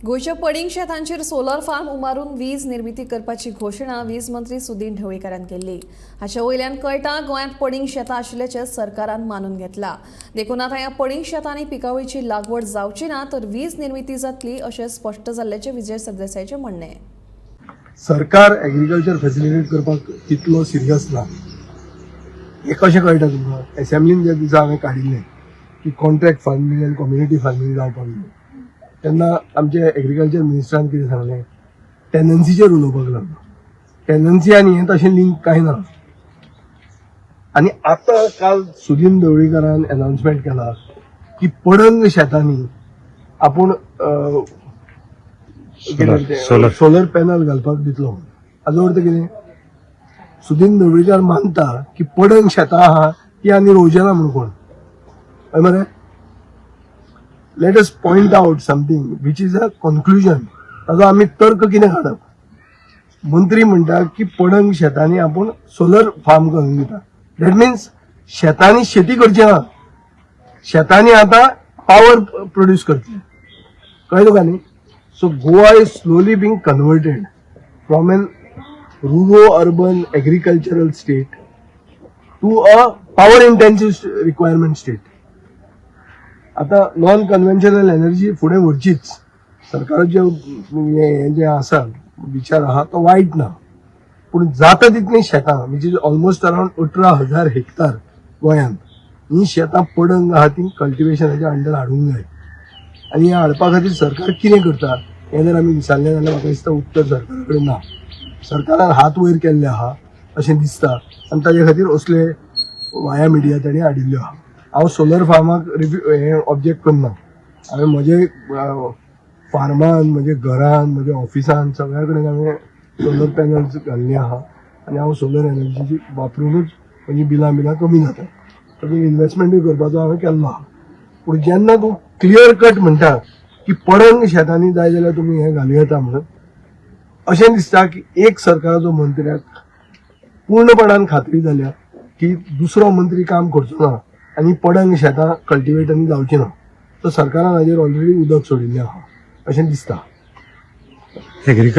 गोंयच्या पडींग शेतांचेर solar farm उबारून वीज निर्मिती करपाची घोशणा वीज मंत्री सुदीन ढवळीकारान केल्ली. हाचे वयल्यान कळटा गोंयांत पडींग शेतां आशिल्ल्याचें सरकारान मानून घेतलां. देखून आतां ह्या पडींग शेतांनी पिकावळीची लागवड जावची ना तर वीज निर्मिती जातली अशें स्पश्ट जाल्ल्याचें विजय सरदेसायाचें म्हणणें. सरकार एग्रीकल्चर फॅसिलिटेट करपाक तितलो सिरियस ना हें कशें कळटा तुमकां? एसेंब्लीन ज्या दिसा हांवें काडिल्लें की कॉन्ट्रॅक्ट फार्मींग आनी कम्युनिटी फार्मींग जावपाक जाय, तेन्ना आमचे एग्रीकल्चर मिनिस्टरान कितें सांगलें? टेनन्सीचेर उलोवपाक लागलो. टेनन्सी आनी हें तशें लिंक कांय ना. आनी आतां काल सुदीन ढवळीकारान अनाउन्समेंट केला की पडंग शेतांनी आपूण सोलर. सोलर पॅनल घालपाक दितलो. हाजो अर्थ कितें? सुदीन ढवळीकार मानता की पडंग शेतां आहा ती आनी रोवचे ना म्हूण कोण. हय मरे? Let us point out something which is a conclusion. ताजो आमी तर्क कितें काडप? मंत्री म्हणटा की पडंग शेतांनी आपूण सोलर फार्म करून दिता. That means शेतांनी शेती करची ना, शेतांनी आतां पावर प्रोड्यूस करतले. कळ्ळें तुका न्ही? So Goa is slowly being converted from an ruro urban agricultural state to a power intensive requirement state. आता नॉन कन्व्हेन्शनल एनर्जी फुडें व्हरचीच. सरकाराचे हें जें आसा, विचार आहा, तो वायट ना. पूण जाता तितलीं शेतां, which is almost around 18,000 hectare गोंयांत, ही शेतां पडंग आहा ती कल्टिवेशनाच्या अंडर हाडूंक जाय. आनी हें हाडपा खातीर सरकार कितें करता हें जर आमी विचारलें जाल्यार म्हाका दिसता उत्तर सरकारा कडेन ना. सरकारान हात वयर केल्ले आहा अशें दिसता आनी ताजे खातीर असले वाया मिडिया ताणी हाडिल्ल्यो आहा. हांव सोलर फार्माक रिफ्यू हें ऑब्जेक्ट करना. हांवें म्हजे फार्मान, म्हजे घरान, म्हज्या ऑफिसान, सगळ्या कडेन हांवें सोलर पॅनल्स घाल्ली आहा आनी हांव सोलर एनर्जी वापरुनूच म्हजी बिलां बिलां कमी जाता. तातूंत इन्वेस्टमेंटूय करपाचो हांवें केल्लो आहा. पूण जेन्ना तूं क्लियर कट म्हणटा की पडंग शेतांनी जाय जाल्यार तुमी हें घालूं येता म्हणून, अशें दिसता की एक सरकाराचो मंत्र्याक पूर्णपणान खात्री जाल्या की दुसरो मंत्री काम करचो ना आनी पडंग शेतां कल्टिवेट आनी जावची ना. तर सरकारान हाजेर ऑलरेडी उदक सोडिल्लें आहा अशें दिसता. एग्रीकल्चर.